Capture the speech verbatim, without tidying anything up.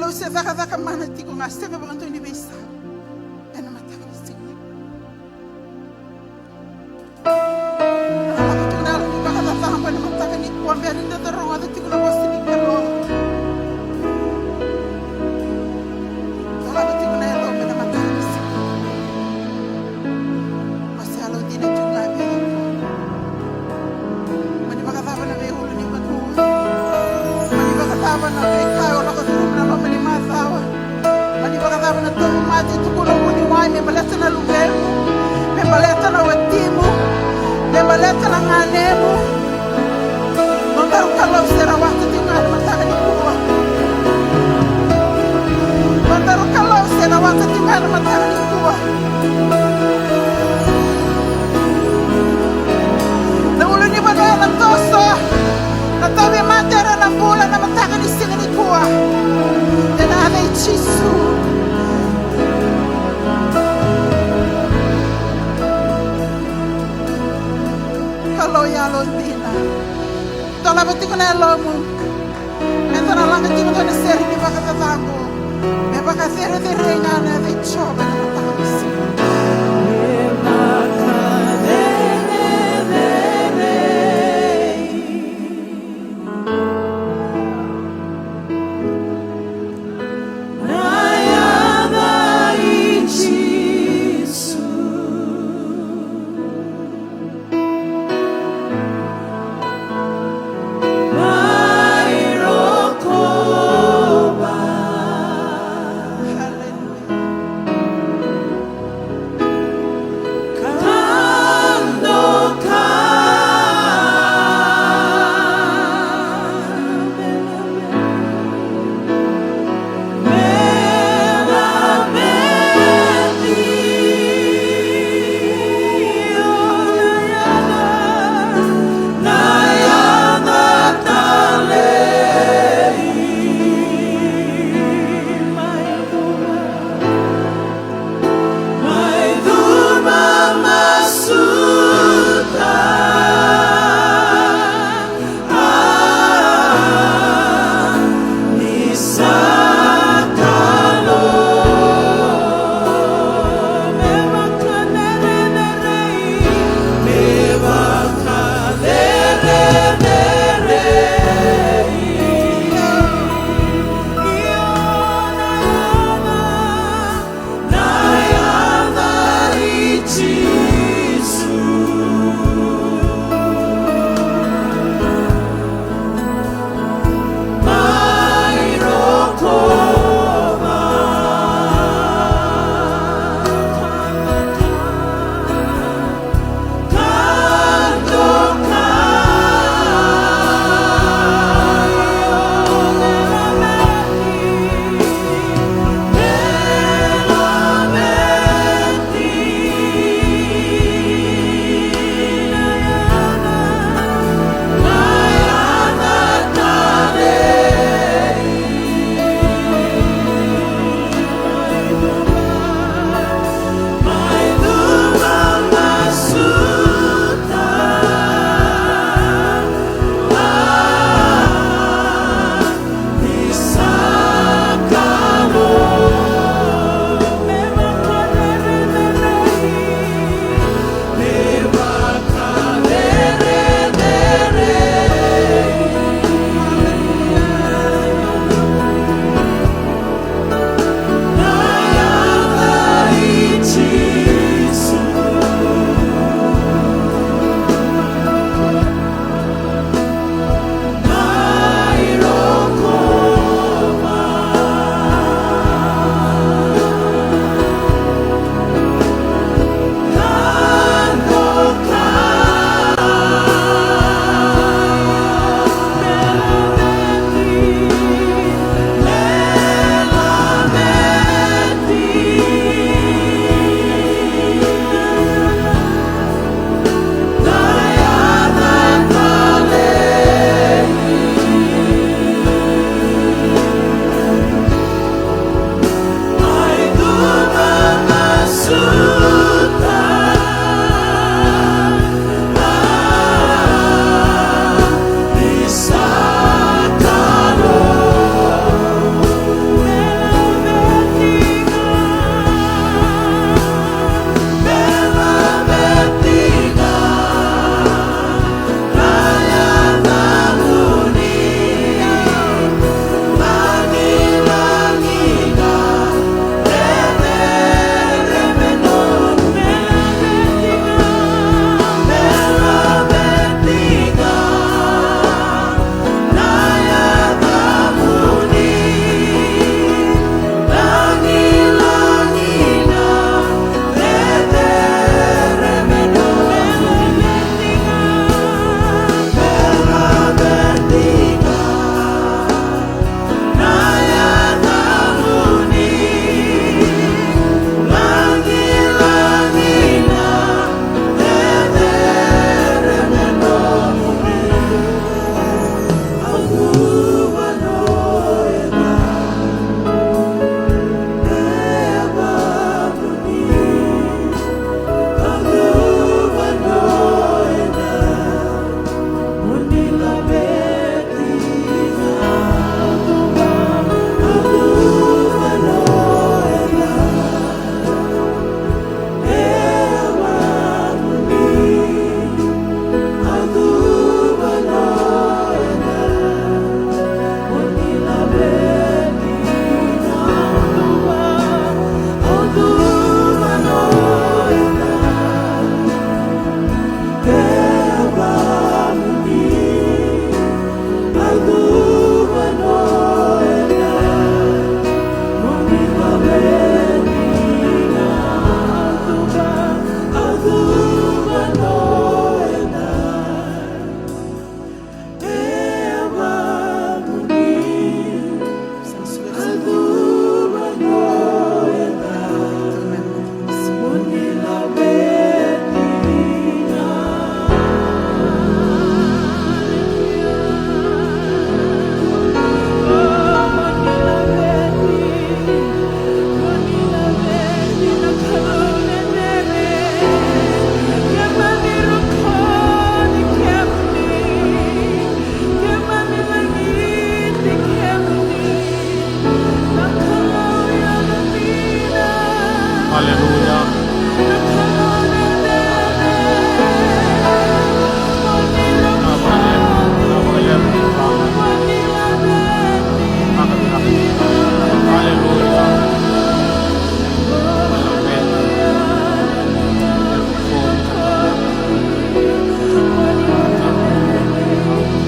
Au se cakacaka mana tiko ga, sega vakadua ni veisau ena mataka ni siga nikua. Na lako tiko na yalo ni vakacacabo ena mataka nikua, bera ni da rogoca tiko na vosa ni Kalou. Dolava tiko na yalomu ena mataka ni siga. Ose yalodina tu ga vei iko. Mani vakacava na veiulunivanua? Mani vakacava na veika o lako curuma na loma ni macawa? Mani vakacava na tauvimate? Tukuna o vuniwai me baleta na luvemu, me baleta na watimu, me baleta na ganemu. Nodaru Kalou se rawata tiko ga ena mataka nikua. Nodaru Kalou se rawata tiko ga ena mataka nikua. Na ulunivanua ena toso, na tauvimate era na bula ena mataka ni siga nikua. Ena yaca i Jisu. Kalou yalodina. Dolava tiko na yalomu. Eda na laga tiko dua na sere ni vakacacabo. Me vakacerecerei ga na yaca i Jiova.